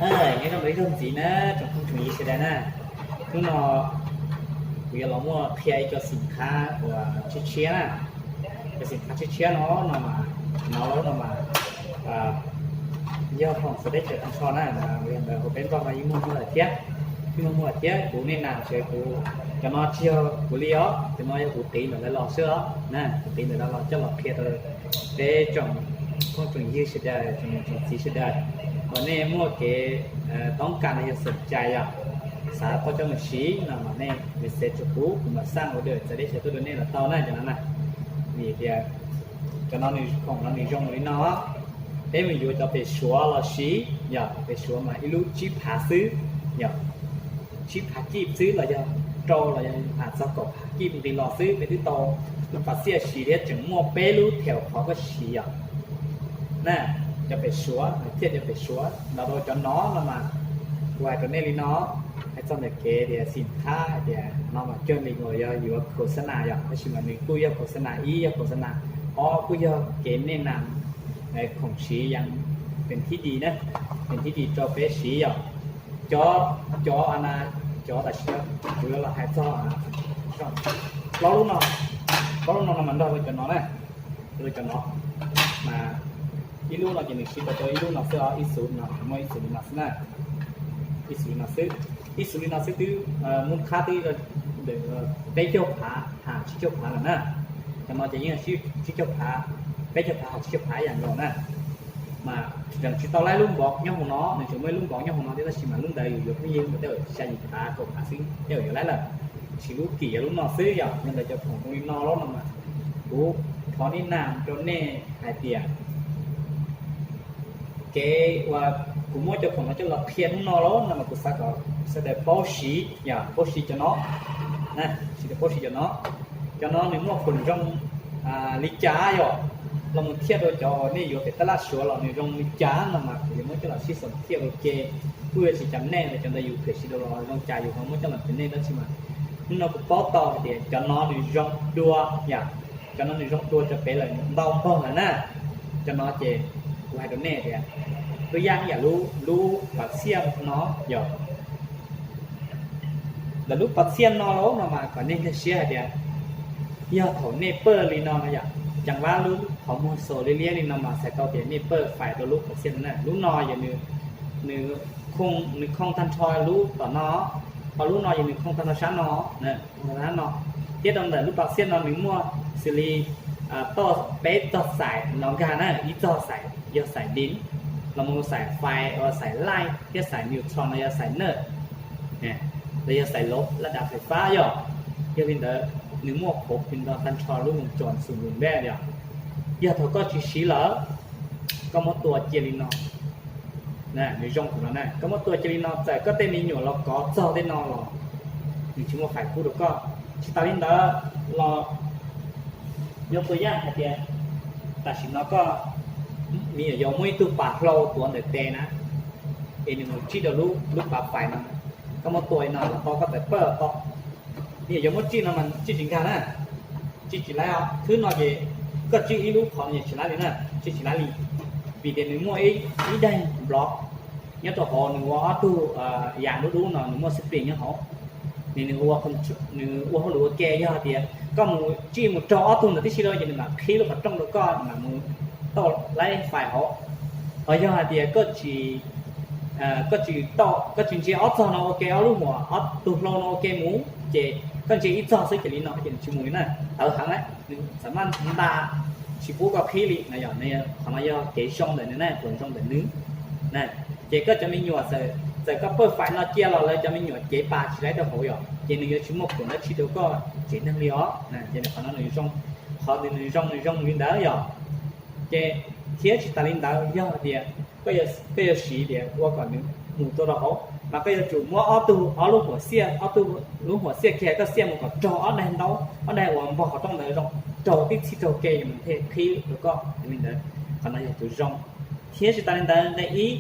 Nyob zoo ib zaug ntxiv na, tsoom phooj tsoom ywg sawv daws na. Hnub no kuv yuav los muaj qhia ib co xim khab uas tshiab tshiab na. Cov xim khab tshiab tshiab no no mas, no no mas yog khoom xov teb chaws tag nrho na, mas yog ntawd hauv peb Nplog no yeej muaj muag lawm thiab. Yeej muaj muag lawm thiab, kuv nej nam ces kuv, cov no tsis yog kuv li os, cov no yog kuv qiv ntawm lawv los xwb os na, kuv qiv ntawm lawv los coj los qhia rau peb tsoom phooj tsoom ywg sawv daws, tsoom niam tsoom txiv sawv daws, kom nej muaj kev toob kas los yog xom cai yom, xav tau coj mus siv no mas nej message rau kuv, kuv mam xaj order txawv deb xyaw tuaj rau nej los tau na cov no na. Vim tias cov no nws khoom no nws zoo li no, peb mus yuav cov pem Suav los siv yom, pem Suav mas ib lub tsib phav xwb yom, tsib phav kib xwb los yog rau los yog txog kaum phav kib nqis los xwb peb twb tau lub pas xiaj siv thiab tseem muaj peb lub theem qhov koj siv yom. Na, cov pem Suav thiaj cov pem Suav los rau cov no no mas, kuv hais rau nej li no, hais txog ntawm kev tias xim khab tias no mas cuag li uas yog yuav khos xa nas yom, tab sis mas nws kuj yog khos xa nas ib, yog khos xa nas ob, kuj yog kev nej nam khoom siv yam pes thib dis na, pes thib dis rau peb siv yom. Cov, cov, cov tam sim no kuv yuav los hais txog plaub lub no, plaub lub no no mas nrog rau cov no na, rau cov no mas ib lub no ces nws siv tau rau ib lub no xwb os, ib xus no muaj ib xus li no xwb na, ib xus li no xwb, ib xus li no xwb twb muaj khab twb peb caug phav hais tsib caug phav lawm na. Cov no ces yeej tsib caug phav, peb caug phav hais tsib caug phav ib yam nkaus na. Mas tseem tsis tau laib lub npov nyob hauv no, nws tseem muaj ib lub npov nyob hauv no thiab, tab sis mas lub ntawd yus yuav pheej yig mus tej xya yim phav kaum phav xwb thiaj yuav laib lawm. Siv lub kim yog lub no xwb yom, yog ntawd cov khoom zoo li no lawm no mas kuv thov nej nam rau nej hais tias kev uas kuv muab cov khoom no coj los qhia hnub no lawm no mas kuv xav kom sawv daws paub siv yom, paub siv cov no, sawv daws paub siv cov no. Cov no nws muaj khoom zoo li cas yom, los mus thiaj rau cov nej yuav pem tab laj Suav los nws zoo li cas no mas kuv yuav muab coj los sib xom thiaj ua ke. Kuj yuav tsis cas nej los cov ntawd yus khuam siv rau los zoo cas yus ho muab coj los qhia nej, tab sis mas hnub no kuv paub tau hais tias cov no nws zoo dua yom, cov no nws zoo dua cov pem lawm ntau npaug lawm na. Cov no ces kuv hais rau nej tias, tub yaj ib yam lub, lub pas xiaj no yom, ntawm lub pas xiaj no lawm no mas kom nej nkag siab hais tias yog thaum nej pawj li no no yom, ceev vab lub qhov muag xaus liab liab li no mas txhais tau tias nej pawj fais rau lub pas xiaj no na. Lub no yog nws, nws khooj tag nrho lub tom no, ho lub no yog nws khooj tag nrho sab no, khooj tag nrho sab no. Thiab rau ntawm lub pas xiaj no nws muaj xws li toj peb txoj xaim no nkag na, ib txoj xaim yog xaim din, los mus xaim fais, xaim laij thiab xaim neutral no yog xaim nawj, los yog xaim lov laj dav fais fab yom. Yog li ntawd nws muaj qhov phi nto tag nrho lub moos tso xus nus npej yom. Yog thaum koj tsis siv lawm, koj muab tua cia li no, nws zoo no na, koj muab tua cia li no txawm koj tej me nyuam los kov txog tej no los nws tsis muaj fais kub rau koj. Tsis tas li ntawd los, nyob tua yaj hais tias tam sim no koj me nyuam yaus muaj ib tug pas hlau tuav ntawm tes na, es nws mus tsij rau lub pas fais no, koj muab tua li no los tau, koj txawm pawj los tau. Me nyuam yaus muab tsij no mas tsij tsis nkag na, tsij tsis laib os. Thwb no ces koj tsij ib lub qhov no ces tsis laib li na, tsij tsis laib li, vim tias nws muaj ib daig nplov nyob rau hauv, nws ua ob tug yam dub dub no, nws muaj spring nyob hauv, nws, nws ua hauj lwm ua ke. Yog hais tias koj mus tsij mus raug ob tug ntawd tib si rau ces nws mam qhib lub qhov rooj rau koj, nws mam mus tau laib fais hauv. Ho yog hais tias koj tsis, koj tsis tau, koj tsis ntsia ob txog no ua ke, ob lub huam ob tug hlau no ua ke mus, ces koj ntsia ib txog xwb ces li no ces nws tsis mus li na, tawv heev lawm, nws xam maj nta tsis pub koj qhib li no yom. Qhov no yog kev zoo ntawm nws na, khoom zoo ntawm nws. Ces koj cov me nyuam, txawm koj pawj fais no cia los lawv cov me nyuam cev pas tsis laib rau hauv yom, ces nws yuav tsis muaj khoom dab tsi rau koj tsev neeg li os. Ces qhov no nws zoo, qhov nws zoo, nws zoo li ntawd yom. Ces thiab tsis tas li ntawd, yog tias koj yuav siv tias ua kom nws mus tau rau hauv, mas koj yuav tsum muab ob tug, ob lub huam xiaj, ob tug lub huam xiaj kiag, koj xiaj mus kom raug ob daig ntaub, ob daig uas npog qhov rooj ntawd zoo, raug tib txhij raug ke, yog nws thiaj qhib rau koj li ntawd. Qhov no yog tus zoo. Thiab tsis tas li ntawd, nqe ib,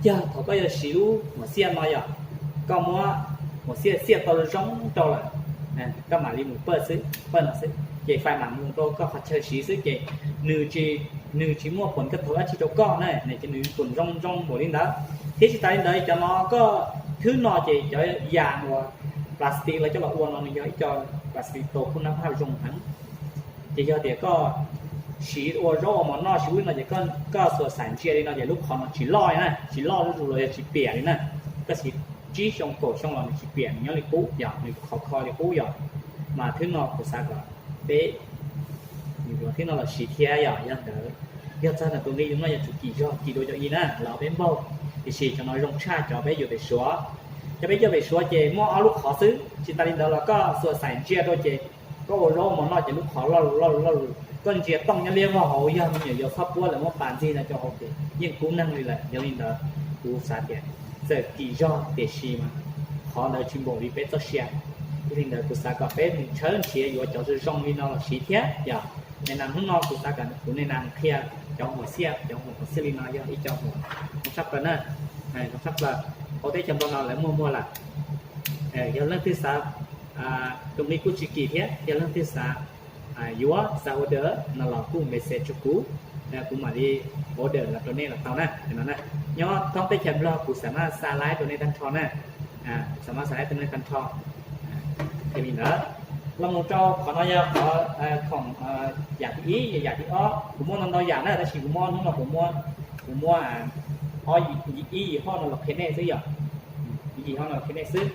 yog thaum koj yuav siv lub huam xiaj no yom, koj muab huam xiaj xiaj tau zoo rau lawm, koj mam li mus pawj xwb, pawj no xwb, ces fais mam mus rau koj qhov chaw siv xwb, ces nws tsis, nws tsis muaj khoom koj thaum dab tsi rau koj na, nws ces nws khoom zoo zoo npaum li ntawd. Thiab tsis tas li ntawd cov no koj, thwb no ces cov yas uas plastic lawv coj los ua no nws yog ib co plastic tau kuj nab phaj zoo heev. Ces yog tias koj siv ua zaub ua mov noj siv ub no ces koj xuas xais ntsia li no ces lub qhov no tsis loj li na, tsis loj zuj zus los yog tsis piam li na. Koj siv tsib xyoo kaum xyoo los nws tsis piam, nws nyob li qub yom, nws khov kho li qub yom. Mas thwb no kuv xav kom peb yuav thwb no los siv thiab yom. Yog ntawd, yog txog ntawm tus nqi yus noj yuav tsum kim zog kim dua cov i na los peb npaug. Tiam sis cov no zoo tshaj cov peb yuav pem Suav. Cov peb yuav pem Suav ces muaj ob lub qhov xwb, tsis tas li ntawd los koj xuas xais ntsia rau ces koj ua zaub ua mov noj ces lub qhov loj loj loj, koj ntsia tooj nyob liab vog hauv, yog me nyuam yaus txhob puab lawv muab pas ntxig no rau hauv ces yeej kub neeg li lawm. Yog li ntawd, kuv xav tias txawm kim zog tiam sis mas qhov ntawd tsis npaum li peb txoj sia. Yog li ntawd kuv xav kom peb mus tshawb nrhiav yuav cov zoo zoo li no los siv thiab yom. Nes nas hnub no kuv xav kom kuv nes nas qhia cov huam xiaj, cov huam xiaj li no yog ib co huam zoo tshaj plaws na, zoo tshaj plaws. Hauv teb chaws Nplog no lawv muaj muag lawm. Yog leej twg xav, tus nqi kuj tsis kim thiab, yog leej twg xav yuav xav order no los kuj message rau kuv, kuv mam li order los rau nej los tau na. Nyob thoob teb chaws Nplog kuv xav maj xa laib rau nej tag nrho na, xav maj xa laib rau nej tag nrho. Yog li ntawd, los mus rau qhov no yog qhov khoom, yam thib ib, yam thib ob, kuv muaj ntau ntau yam na, tab sis kuv muab hnub no kuv muab, kuv muab ob, ib yim hoj no los qhia nej xwb yom. Ib yim hoj no los qhia nej xwb.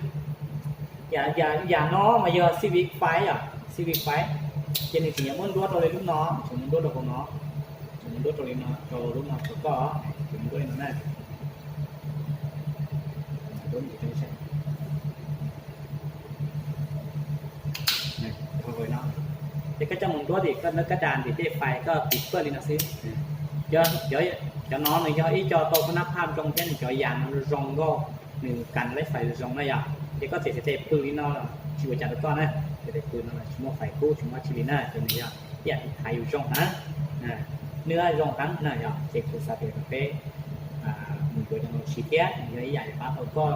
Yam no mas yog C V five yom, C V five. Ces nws tseem yuav muab nruab rau li lub no, tseem muab nruab rau hauv no, tseem muab nruab rau li no, rau lub no rau koj, tseem muab nruab li no na. Ces koj coj mus nruab tim koj lawv kab das tim tej fais koj tiv pawj li no xwb. Cov no nws yog ib co tau kuj nab phaj zoo thiab nws cov yas no zoo nkauj, nws kas laib fais zoo na yom. Ces koj txiav txiav tes pw li no los tsis ua cas rau koj na, txiav tes pw no los tsis muaj fais kub tsis muaj dab tsi li na, ces nws yog ib yam thaiv yus zoo heev, nws zoo heev na yom. Ces kuv xav tias kom peb mus yuav cov no siv thiab nws yog ib yam pab tau koj.